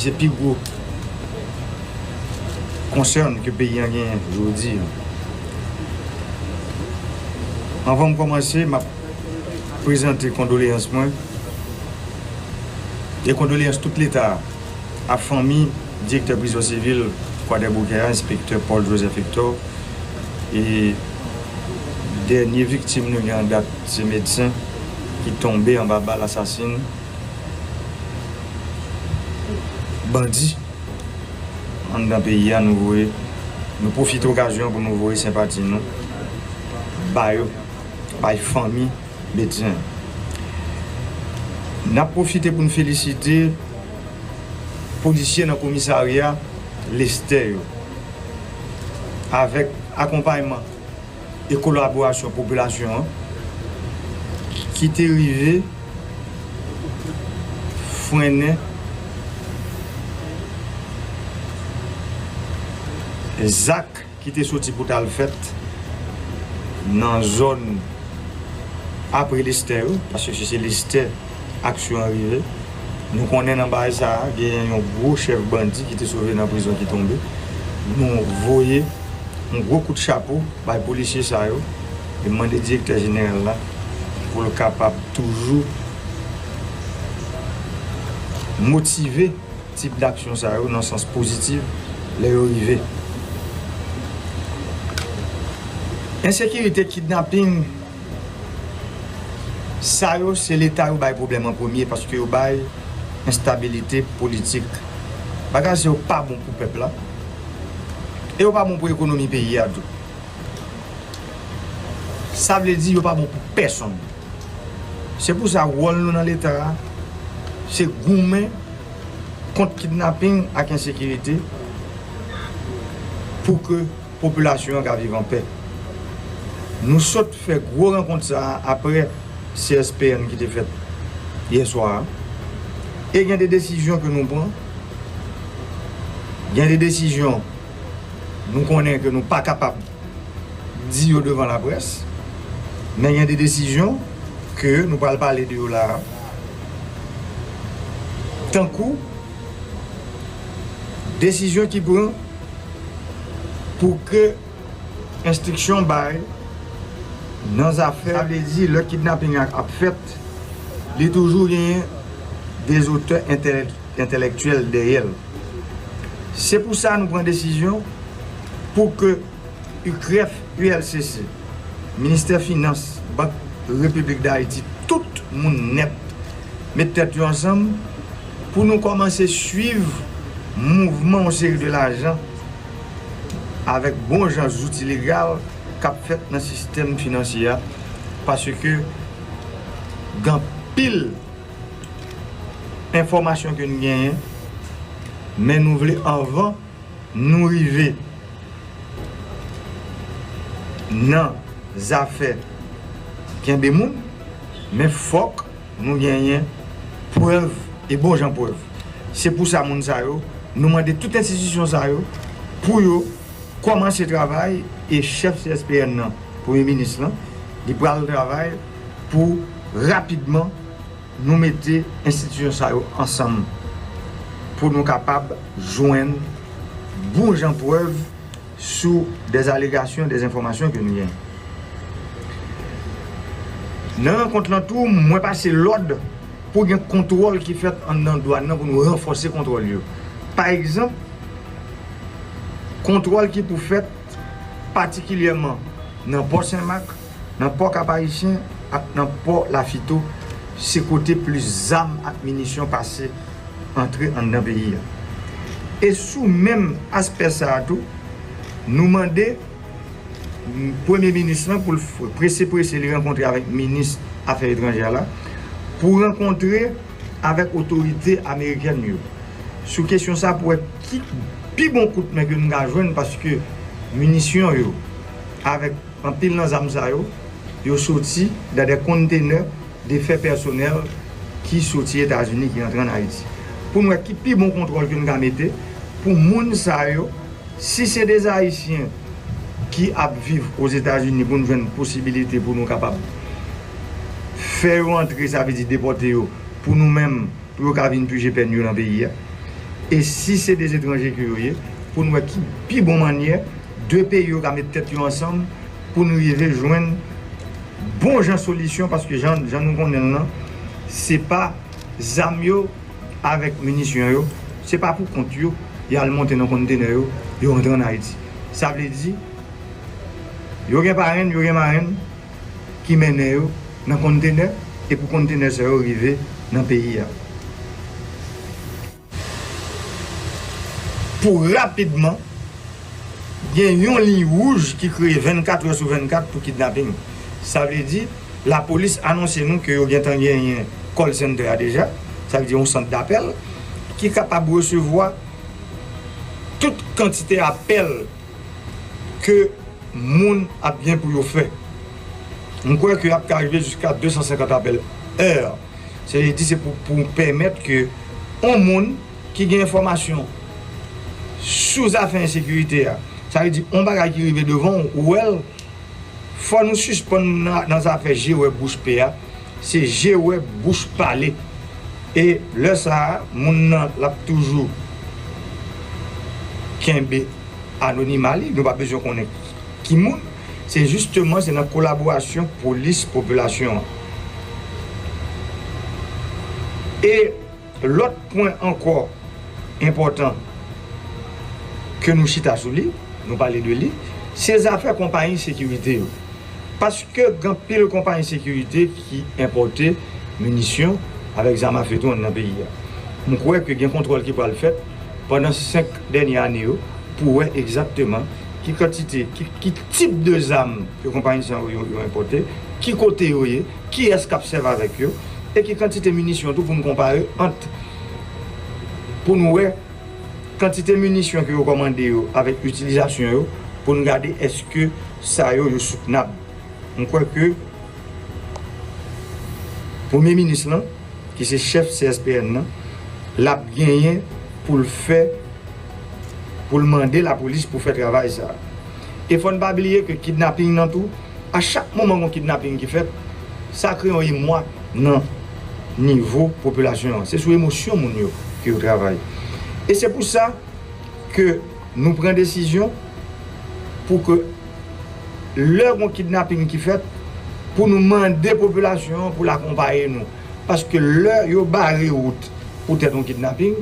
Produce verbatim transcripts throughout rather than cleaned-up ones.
Se pi gwo konsèn ke peyi a genyen jodi a. Anvan m kòmanse, m ap prezante kondoleyans mwen e kondoleyans tout Leta a, a fanmi direktè prizon sivil Kwadèboukè a, enspektè Paul Joseph Hector, e dènye viktim nou gen an dat, se medsen ki tonbe anba bal asasin bandi anndan peyi a. Nou voye, nou pwofite okazyon pou nou voye senpati nou ba yo, bay fanmi medsen. N ap pwofite pou n felisite polisye nan komisarya Lestè yo, avèk akonpayman e kolaborasyon popilasyon an, ki te rive frennen zak ki te soti pou t al fèt nan zòn apre Lestè yo, paske se, se Lestè aksyon an rive. Nou konnen nan bagay sa a, genyen yon gwo chèf bandi ki te sove nan prizon ki tonbe. Nou voye yon gwo kout chapo bay polisye sa yo e mande direktè jeneral la pou l kapab toujou motive tip daksyon sa yo nan sans pozitif lè yo rive. Ensekirite, kidnaping, sa yo, se Leta yo bay pwoblèm an premye, paske yo bay enstabilite politik. Bagay sa yo pa bon pou pèp la. E yo pa bon pou ekonomi peyi a tou. Sa vle di yo pa bon pou pèsonn. Se pou sa wòl nou nan Leta a, se goumen kont kidnaping ak ensekirite pou ke popilasyon an ka viv anpè. Nou sot fè gwo rankont sa a apre C S P N ki te fèt yè swa a. E gen de desizyon ke nou pran. Gen de desizyon nou konnen ke nou pa kapab di yo devan laprès, men gen de desizyon ke nou pral pale de yo la a. Tankou desizyon ki pran pou ke enstriksyon bay nan zafè, sa vle di lè kidnaping ap fèt, li toujou genyen de zotè entèlèk-, entèlèktyèl dèyè l. Se pou sa nou pran desizyon pou ke U C R E F, U L C C, Ministè Finans, Bank Repiblik Dayiti, tout moun nèt met tèt yo ansanm pou nou kòmanse swiv mouvman yon seri de lajan avèk bon jan zouti legal k ap fèt nan sistèm finansye a, paske gen anpil enfòmasyon ke n genyen, men nou vle anvan nou rive nan zafè kenbe moun, men fòk nou genyen prèv e bon jan prèv. Se pou sa moun sa yo, nou mande tout enstitisyon sa yo pou yo kòmanse travay e chèf C S P N nan, premye minis lan, li pral travay pou rapidman nou mete enstitisyon sa yo ansanm pou nou kapab jwenn bon jan prèv sou dè alegasyon, dè enfòmasyon ke nou gen. Nan rankont lan tou, mwen pase lòd pou gen kontwòl ki fèt anndan dwàn nan pou nou ranfòse kontwòl yo. Pa egzanp, kontwòl ki pou fèt patikilyèman nan pò Senmak, nan pò Kap Ayisyen ak nan pò Lafito, se kote plis zam ak minisyon pase antre anndan peyi a. E sou menm aspè sa a tou, nou mande Premye minis lan pou l f-, prese prese li rankontre avèk minis afè etranjè la, pou rankontre avèk otorite amerikèn yo sou kesyon sa pou wè ki pi bon kout men ke nou ka jwenn, paske minisyon yo avèk anpil nan zam sa yo, yo soti dan de kontenè de fè pèsonèl ki soti Etazini, ki antre ann Ayiti. Pou n wè ki pi bon kontwòl ke n ka mete pou moun sa yo, si se de Ayisyen ki ap viv Ozetazini, pou n jwenn posibilite pou nou kapab fè yo antre, sa vle di depòte yo, pou nou menm, pou yo ka vin pije pèn yo nan peyi a. E si se de etranje ke yo ye, pou n wè ki pi bon mannyè de peyi yo ka met tèt yo ansanm pou n rive jwenn bon jan solisyon, paske jan, jan nou konnen l lan, se pa zam yo avèk minisyon yo, se pa pou kont yo, y al monte nan kontenè yo, yo rantre ann Ayiti. Sa vle di, yo gen parenn, yo gen marenn ki mennen yo nan kontenè, e pou kontenè sa yo rive nan peyi a. Pou rapidman, gen yon liy wouj ki kreye vennkat è sou vennkat pou kidnaping. Sa vle di, lapolis anonse nou ke yo gentan genyen call center a deja, sa vle di yon sant dapèl ki kapab resevwa tout kantite apèl ke moun ap gen pou yo fè. M kwè ke ap ka rive jiska de san senkant apèl è. Se vle di se pou, pou pèmèt ke yon moun ki gen enfòmasyon sou zafè ensekirite a, sa vle di yon bagay ki rive devan w, ou wè l, fò nou sispann nan, nan zafè je wè bouch pe a, se je wè bouch pale. E lè sa a, moun nan l ap toujou kenbe anonima li, nou pa bezwen konnen ki moun, se jisteman se nan kolaborasyon polis popilasyon an. E lòt pwen ankò enpòtan ke nou chita sou li, nou pale de li, se zafè konpayi sekirite yo. Paske gen anpil konpayi sekirite ki enpòte minisyon avèk zam afe tou anndan peyi a. M kwè ke gen kontwòl ki pral fèt pandan senk dènye ane yo pou wè egzakteman ki kantite, ki, ki tip de zam ke konpayi sa yo, yo, yo enpòte, ki kote yo ye, kiyès k ap sèvi avèk yo, e ki kantite minisyon tou pou n konpare ant, pou n wè kantite minisyon ke yo kòmande yo avèk itilizasyon yo, pou n gade èske sa yo, yo soutnab. M kwè ke premye minis lan, ki se chèf C S P N nan, l ap genyen pou l fè, pou l mande lapolis pou fè travay sa a. E fò n pa bliye ke kidnaping nan tou, a chak moman gon kidnaping ki fèt, sa kreye yon emwa nan nivo popilasyon an. Se sou emosyon moun yo ke yo travay. E se pou sa ke nou pran desizyon pou ke lè gon kidnaping ki fèt, pou nou mande popilasyon an pou l akonpaye nou. Paske lè yo bare wout poutèt yon kidnaping,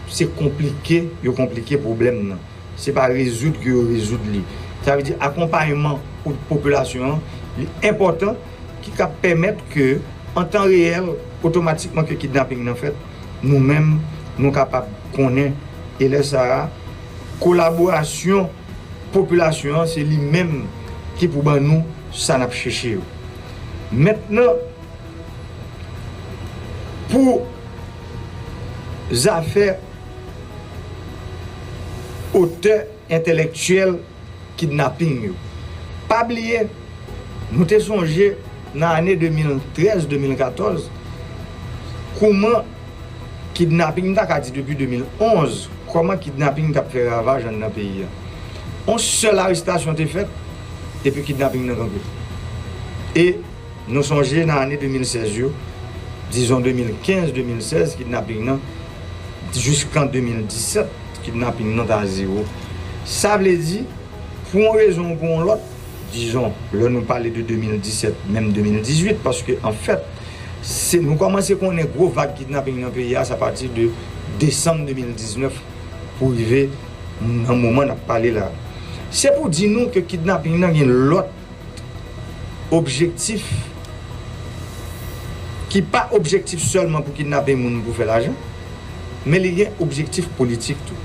se konplike yo konplike pwoblèm nan. Se pa rezoud ke yo rezoud li. Sa vle di akonpayman pou popilasyon an, li enpòtan, ki ka pèmèt ke, an tan reyèl, otomatikman ke kidnaping nan fèt, nou menm, nou kapab konnen, e lè sa a, kolaborasyon popilasyon an, se li menm ki pou ban nou sa n ap chèche yo. Mentnan, pou zafè otè entèlektyèl kidnaping yo. Pa bliye, nou te sonje nan ane de mil trèz, de mil katòz, kouman kidnaping, m ta ka di depi de mil onz, kòman kidnaping t ap fè ravaj anndan peyi a. On sèl arestasyon te fèt, epi kidnaping nan kanpe. E nou sonje nan ane de mil sèz yo, dizon de mil kenz, de mil sèz, kidnaping nan, jiskan de mil disèt, kidnaping nan ta zewo. Sa vle di, pou yon rezon ou pou yon lòt, dizon, lè nou pale de de mil disèt, menm de mil dizuit, paske, anfèt, se, nou kòmanse konnen gwo vag kidnaping nan peyi a, se apati de desanm de mil diznèf pou rive nan moman n ap pale la. Se pou di nou ke kidnaping nan gen lòt objektif ki pa objektif sèlman pou kidnape moun pou fè lajan, men li gen objektif politik tou.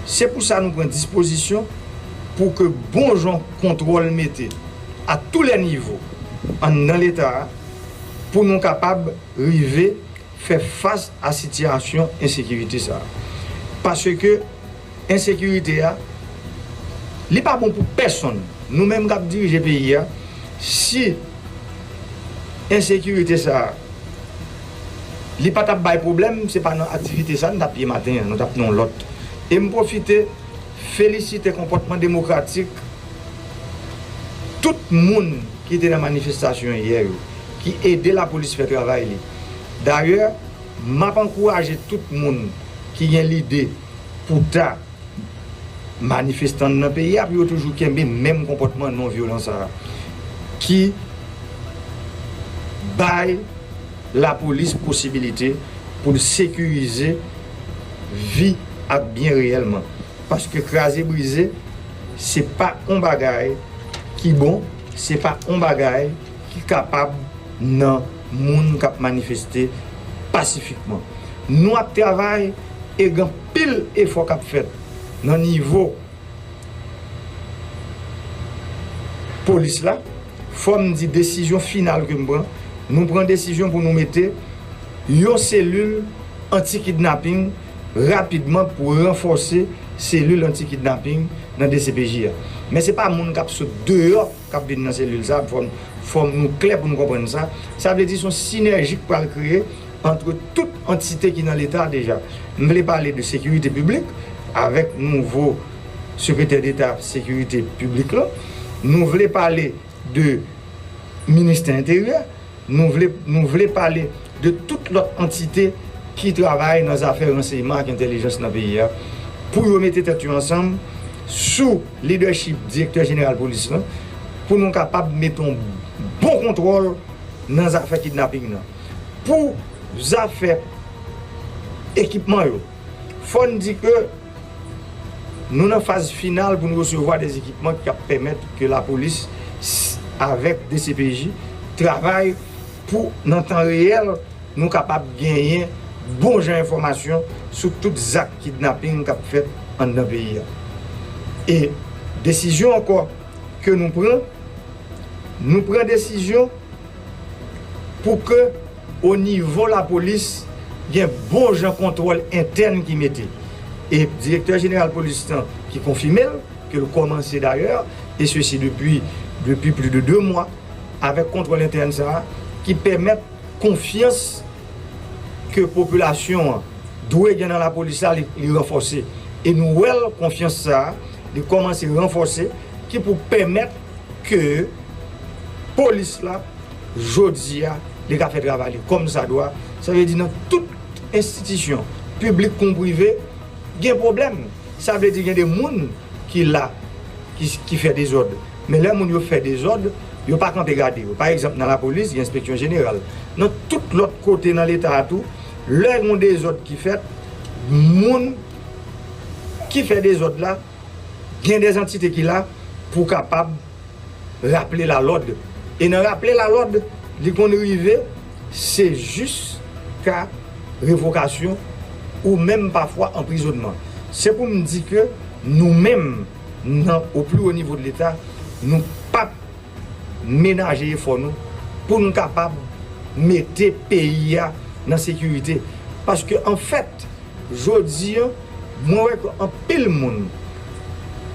Se pou sa nou pran dispozisyon pou ke bon jan kontwòl mete a tou lè nivo anndan Leta a pou nou kapab rive fè fas a sitiyasyon ensekirite sa a. Paske ensekirite a, li pa bon pou pèsonn. Nou menm k ap dirije peyi a, si ensekirite sa a, li pa t ap bay pwoblèm, se pa nan aktivite sa a nou t ap ye maten an, nou t ap nan yon lòt. E m pwofite felisite konpòtman demokratik tout moun ki te nan manifestasyon yè yo, ki ede lapolis fè travay li. Dayè, m ap ankouraje tout moun ki gen lide pou ta manifestan nan peyi a, pou yo toujou kenbe menm konpòtman non vyolan sa a, ki bay lapolis posibilite pou l sekirize vi ak byen reyèlman. Paske kraze brize, se pa yon bagay ki bon, se pa yon bagay ki kapab nan moun k ap manifeste pasifikman. Nou ap travay e gen anpil efò k ap fèt nan nivo polis la. Fò m di desizyon final ke m pran, nou pran desizyon pou nou mete yon selil anti-kidnaping rapidman pou ranfòse selil anti-kidnaping nan D C P J a. Men se pa moun k ap sot deyò k ap vin nan selil sa, fò n, fò n nou klè pou nou konprann sa. Sa vle di se yon sinèji k pral kreye ant tout antite ki nan Leta a deja. M vle pale de sekirite piblik avèk nouvo sekretè deta sekirite piblik la. Nou vle pale de ministè enteryè. Nou vle, nou vle pale de tout lòt antite ki travay nan zafè ransèyman ak entèlijans nan peyi a, pou yo mete tèt yo ansanm sou lidèchip direktè jeneral polis lan, pou nou kapab mete yon bon kontwòl nan zafè kidnaping nan. Pou zafè ekipman yo, fò n di ke nou nan faz final pou nou resevwa de ekipman ki ap pèmèt ke lapolis s-, avèk D C P J travay pou, nan tan reyèl, nou kapab genyen bon jan enfòmasyon sou tout zak kidnaping k ap fèt anndan peyi a. E desizyon ankò ke nou pran, nou pran desizyon pou ke o nivo lapolis gen bon jan kontwòl entèn ki mete. E direktè jeneral polis lan ki konfime l, ke l kòmanse dayè, e sesi depi, depi plis de de mwa, avèk kontwòl entèn sa a, ki pèmèt konfyans ke popilasyon an dwe gen nan lapolis la, li, li ranfòse. E nou wè l, konfyans sa a, li kòmanse ranfòse, ki pou pèmèt ke polis la, jodi a, li ka fè travay li kòmsadwa. Sa vle di nan tout enstitisyon, piblik kon prive, gen pwoblèm. Sa vle di gen de moun ki la, ki, ki fè dezòd. Men lè moun yo fè dezòd, yo pa kanpe gade yo. Pa egzanp, nan lapolis, gen enspeksyon jeneral. Nan tout lòt kote nan Leta a tou, lè gen yon dezòd ki fèt, moun ki fè dezòd la, gen de antite ki la pou kapab raple lalòd. E nan raple lalòd, li konn rive, se jiska revokasyon ou menm pafwa anprizònman. Se pou m di ke nou menm, nan, o pli wo nivo de Leta, nou p ap menaje efò nou pou n kapab mete peyi a nan sekirite. Paske, anfèt, jodi a, mwen wè ke anpil moun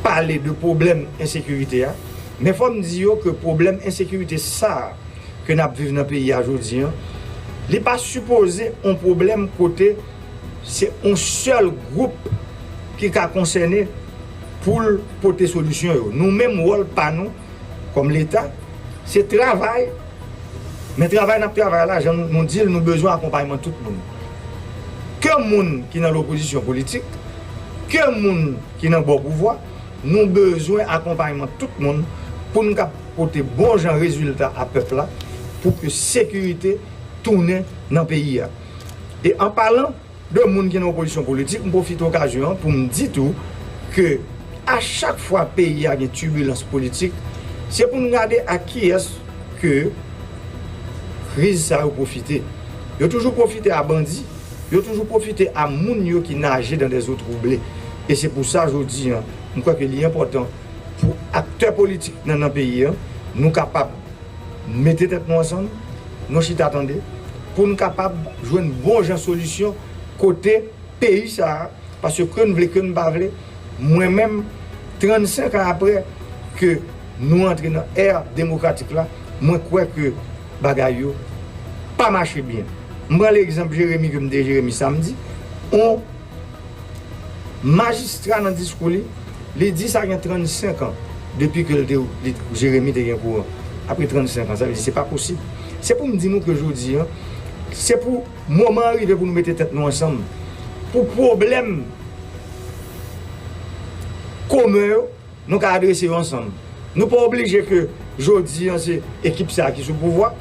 pale de pwoblèm ensekirite a, men fò m di yo ke pwoblèm ensekirite sa a ke n ap viv nan peyi a jodi a, li pa sipoze yon pwoblèm kote se yon sèl gwoup ki ka konsène pou l pote solisyon yo. Nou menm, wòl pa nou, kòm Leta, se travay. Men travay n ap travay la, jan nou, nou di l, nou bezwen akonpayman tout moun. Ke moun ki nan lopozisyon politik, ke moun ki nan bò pouvwa, nou bezwen akonpayman tout moun pou n ka pote bon jan rezilta a pèp la, pou ke sekirite tounen nan peyi a. E an palan de moun ki nan opozisyon politik, m pwofite okazyon an pou m di tou ke a chak fwa peyi a gen tibilans politik, se pou n gade a kiyès ke kriz sa yo pwofite. Yo toujou pwofite a bandi, yo toujou pwofite a moun yo ki naje dans des eaux troublées. E se pou sa, jodi a, m kwè ke li enpòtan pou aktè politik nan, nan peyi a, nou kapab mete tèt nou ansanm, nou chita tande, pou n kapab jwenn bon jan solisyon kote peyi sa a, paske ke n vle, ke n pa vle, mwen menm, trannsenk an apre ke nou antre nan è demokratik la, mwen kwè ke bagay yo pa mache byen. M pran legzanp Jeremi ke m te Jeremi samdi, on majistra nan diskou li, li di sa gen trannsenk an depi ke l te, li, Jeremi te gen kouran. Apre trannsenk an, sa vle di se pa posib. Se pou m di nou ke jodi a, se pou moman an rive pou nou mete tèt nou ansanm. Pou pwoblèm komen yo, nou ka adrese yo ansanm. Nou pa oblije ke jodi an se ekip sa ki sou pouvwa,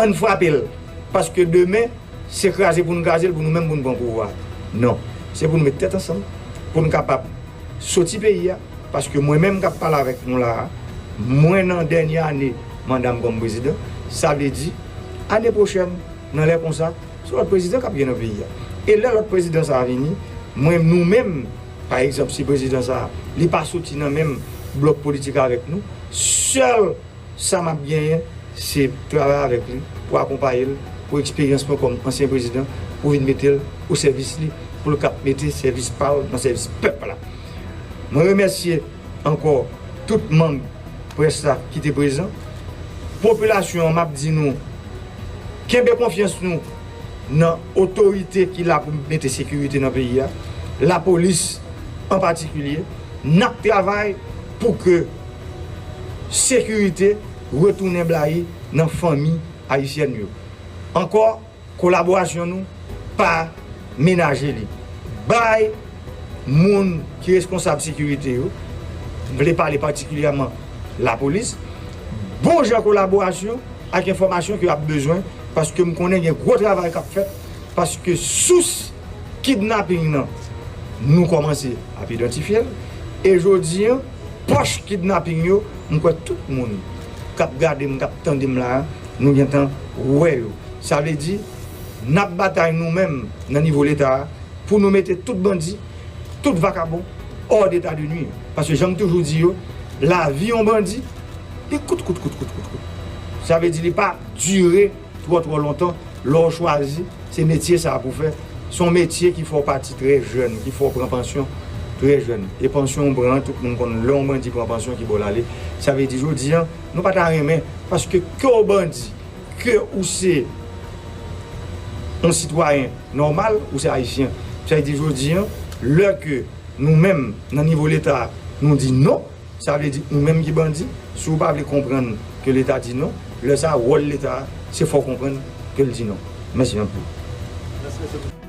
ann frape l. Paske demen, se kraze pou n kraze l, pou nou menm pou n pran pouvwa. Non. Se pou n met tèt ansanm, pou n kapab soti peyi a. Paske mwen menm k ap pale avèk nou la a, mwen nan dènye ane manda m kòm prezidan, sa vle di, ane pwochèn, nan lè konsa, se lòt prezidan k ap gen nan peyi a. E lè lòt prezidan sa a vini, mwen, nou menm, pa egzanp, si prezidan sa a, li pa soti nan menm blòk politik avèk nou, sèl sa m ap genyen, se travay avèk li, pou akonpaye l, pou eksperyans mwen kòm ansyen prezidan, pou vin mete l o sèvis li, pou l kab mete sèvis pa l nan sèvis pèp la. Mwen remèsye ankò tout manm près la ki te prezan. Popilasyon an, m ap di nou, kenbe konfyans nou nan otorite ki la pou mete sekirite nan peyi a, lapolis an patikilye. N ap travay pou ke sekirite retounen blayi nan fanmi ayisyèn yo. Ankò, kolaborasyon nou, pa menaje li. Bay moun ki reskonsab sekirite yo, m vle pale patikilyèman lapolis, bon jan kolaborasyon ak enfòmasyon ke y ap bezwen, paske m konnen gen gwo travay k ap fèt, paske sous kidnaping nan, nou kòmanse ap idantifye l, e jodi an, pòch kidnaping yo, m kwè tout moun k ap gade m, k ap tande m la a, nou gentan wè yo. Sa vle di, n ap batay nou menm nan nivo Leta a pou nou mete tout bandi, tout vakabon hors d'état de nuire. Paske jan m toujou di yo, lavi yon bandi, li kout, kout, kout, kout, kout, kout. Sa vle di li pa dire twò, twò lontan lè w chwazi se metye sa a pou fè. Se yon metye ki fè w pati trè jèn, ki fè w pran pansyon trè jèn. E pansyon w pran an, tout moun konn lè yon bandi pran pansyon ki bò l ale. Sa vle di jodi an, nou pa ta renmen, paske ke w bandi, ke ou se yon sitwayen nòmal, ou se ayisyen. Sa vle di jodi an, lè ke nou menm nan nivo Leta, nou di non, sa vle di ou menm ki bandi, si w pa vle konprann ke Leta di non, lè sa a, wòl Leta a, se fè w konprann ke l di non. Mèsi anpil.